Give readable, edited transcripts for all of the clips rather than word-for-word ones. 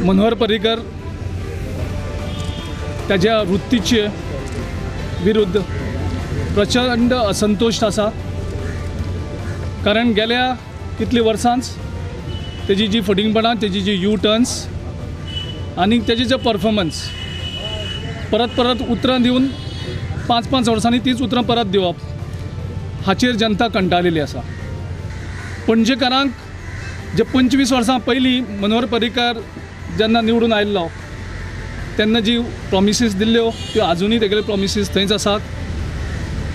मनोहर पर्रीकर ताज्या वृत्तीचे विरुद्ध प्रचंड असंतोष आसा, कारण गेल्या कितली वर्सांच तेजी जी फटींगपणां, तेजी जी यू टर्न्स आनी तेजी जे परफॉर्मन्स, परत परत उतरां दिवन 5-5 वर्सांनी तीच उतरां परत दिवप हाचेर जनता कंटाळलेली आसा। पणजेकारांक जे 25 वर्सां पयलीं मनोहर पर्रीकर जेन्ना निवडून आयिल्लो तेन्ना जी प्रॉमिसीस दिल्ल्यो त्यो आजुनूय तेगेले प्रॉमिसीस थंयच आसात।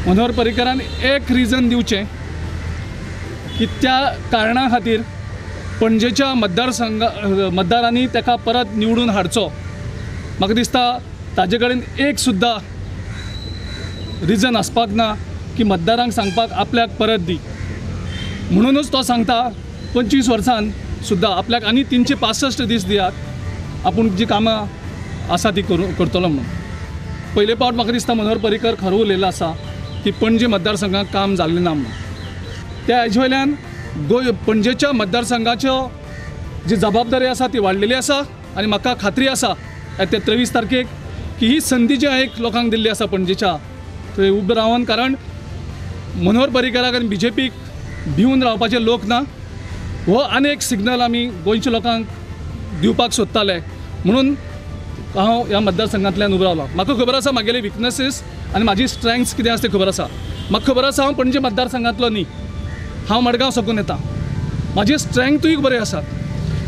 मनोहर पर्रीकरान एक रिजन दिवचें की त्या कारणा खातीर पणजेच्या मतदारांनी ताका परत निवडून हाडचो। म्हाका दिसता ताजे कडेन एक सुद्दां रिजन आसपाक ना की मतदारांक सांगपाक आपल्याक परत दी, म्हणूनच तो सांगता 25 वर्सान सुद्दां आपल्याक आनी 365 दीस दियात, आपूण जी कामां आसा ती करतलो म्हणून। पयले पावट म्हाका दिसता मनोहर पर्रीकर खरो उलयलो आसा की पणजे मतदारसंघाक काम जाल्लें ना म्हणून। त्या हेजे वयल्यान पणजेच्या मतदारसंघाच्यो जी जबाबदारी आसा ती वाडलेली आसा आनी म्हाका खात्री आसा येत्या 23 तारखेक की ही संदी जी एक लोकांक दिल्ली आसा पणजेच्या थंय उबे रावन, कारण मनोहर पर्रीकराक आनी बीजेपीक भिवन रावपाचे लोक ना। हो आनी एक सिग्नल आमी गोंयच्या लोकांक दिवपाक सोदताले, म्हणून हांव ह्या मतदारसंघांतल्यान उबो रावलो। म्हाका खबर आसा म्हागेले विकनसीस आनी म्हाजी स्ट्रेंग्थ्स कितें आसा तें खबर आसा। म्हाका खबर आसा हांव पणजे मतदारसंघांतलो न्ही, हांव मडगांव साकून येता, म्हाजी स्ट्रेंथूय बरी आसात,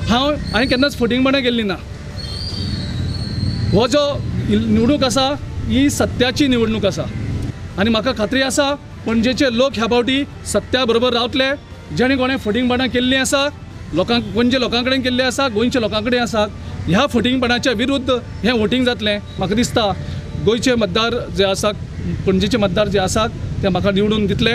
हांवें केन्नाच फटींगपणां केल्ली ना। हो जो निवडणूक आसा ही सत्याची निवडणूक आसा आनी म्हाका खात्री आसा पणजेचे लोक ह्या फावटी सत्या बरोबर रावतले। जेणे कोणें फटींगपणां केल्लीं आसा, लोकांक पणजे लोकां कडेन केल्लें आसा, गोंयच्या लोकां कडेन आसा, ह्या फटींगपणाच्या विरुद्ध हें वोटींग जातलें। म्हाका दिसता गोंयचे मतदार जे आसात, पणजेचे मतदार जे आसात ते म्हाका निवडून दितले।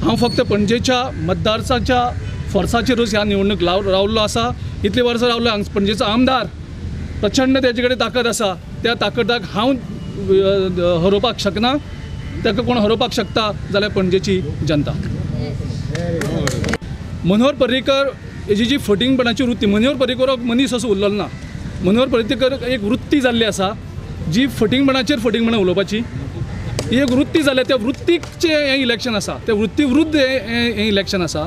हांव फक्त पणजेच्या मतदारसाच्या फोर्साचेरूच ह्या निवडणूक रावल्लो आसा। इतली वर्सां रावलो, पणजेचो आमदार प्रचंड तेजे कडेन ताकद आसा, त्या ताकदाक हांव हरोवपाक शकना, ताका कोण हरोवपाक शकता जाल्यार पणजेची जनता। मनोहर पर्रीकर हेजी जी फटींगपणाची वृत्ती, मनोहर पर्रीकर मनीस असो उरलेलो ना, मनोहर पर्रीकर एक वृत्ती जाल्ली आसा जी फटींगपणाचेर फटींगपणां उलोवपाची ही एक वृत्ती जाल्या। त्या वृत्तीचें हें इलेक्शन आसा, त्या वृत्ती विरुद्ध हें इलेक्शन आसा।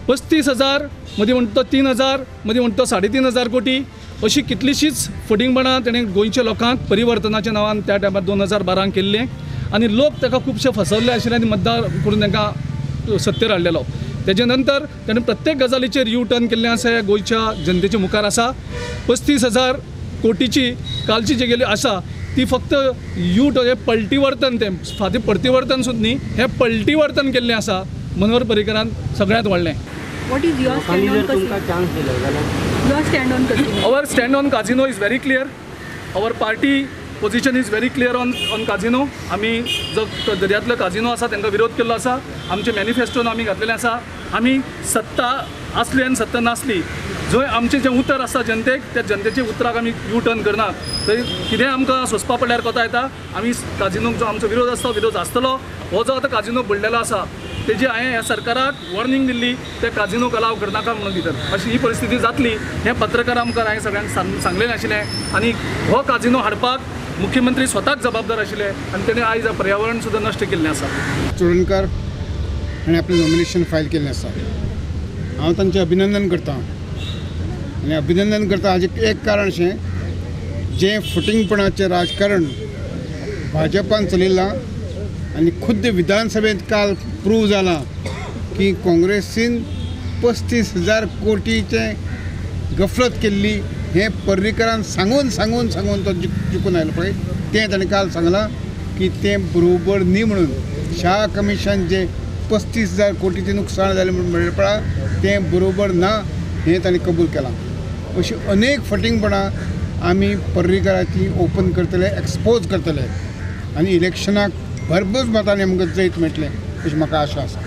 35,000 मदीं म्हणटा तो 3,000, मदीं म्हणटा तो 3,500 कोटी, अशी कितलीशीच फटींगपणां तेणें गोंयच्या लोकांक परिवर्तनाच्या नांवान त्या टायमार 2012 केल्लें आनी लोक ताका खुबशे फसवल्ले आशिल्ले आनी मतदार करून तांकां सत्तेर हाडलेलो। तेजे नंतर ताणें प्रत्येक गजालीचेर यू टर्न केल्लें आसा, ह्या गोंयच्या जनतेच्या मुखार आसा। 35,000 कोटीची कालची जी गेली आसा ती फक्त यू टर्न, हें पलटीवर्तन, तें फाटीं परतीवर्तन सुद्दां न्ही, हें पलटीवर्तन केल्लें आसा मनोहर पर्रीकरान सगळ्यांत व्हडलें। What is your stand on casino? Your stand on casino? Our stand on casino is very clear. Our party position is very clear on casino. आमी जो दर्यांतलो काजिनो आसा तांकां विरोध केल्लो आसा, आमचे मॅनिफेस्टोन आमी घातलेलें आसा। आमी सत्ता आसली आनी सत्ता नासली, जंय आमचें जें उतर आसा जनतेक, त्या जनतेच्या उतराक आमी यू टर्न करना। थंय कितेंय आमकां सोंसपा पडल्यार कोता येता। आमी काजिनोक जो आमचो विरोध आसता विरोध आसतलो। हो जो आतां काजिनो बुडलेलो आसा तेजी हांवें ह्या सरकाराक वॉर्निंग दिल्ली, ते काजिनोक अलाव करनाका म्हणून भितर अशी ही परिस्थिती जातली हें पत्रकारां मुखार हांवें सगळ्यांक सांगलेलें आशिल्लें। आनी हो काजिनो हाडपाक मुख्यमंत्री स्वताक जबाबदार आशिल्ले आनी तेणें आयज पर्यावरण सुद्दां नश्ट केल्लें आसा। चोडणकार हाणें आपलें नॉमिनेशन फायल केल्लें आसा, हांव तांचें अभिनंदन करता आनी अभिनंदन करता हाजें एक कारण अशें, जें फटींगपणाचें राजकारण भाजपान चलयलां आनी खुद्द विधानसभेंत काल प्रूव जालां की काँग्रेसीन 35,000 कोटीचें गफलत केल्ली हें पर्रीकरान सांगून सांगून सांगून तो जिखून आयलो पळय, तें ताणें काल सांगलां की तें बरोबर न्ही म्हणून। शाह कमिशन जें 35,000 कोटीचें नुकसाण जालें म्हणून म्हणलें पळय तें बरोबर ना हें ताणें कबूल केलां। अशीं अनेक फटींगपणां आमी पर्रीकराची ओपन करतले, एक्सपोज करतले आनी इलेक्शनाक भरभोस मतांनी आमकां जैत मेळटलें अशी म्हाका आशा आसा।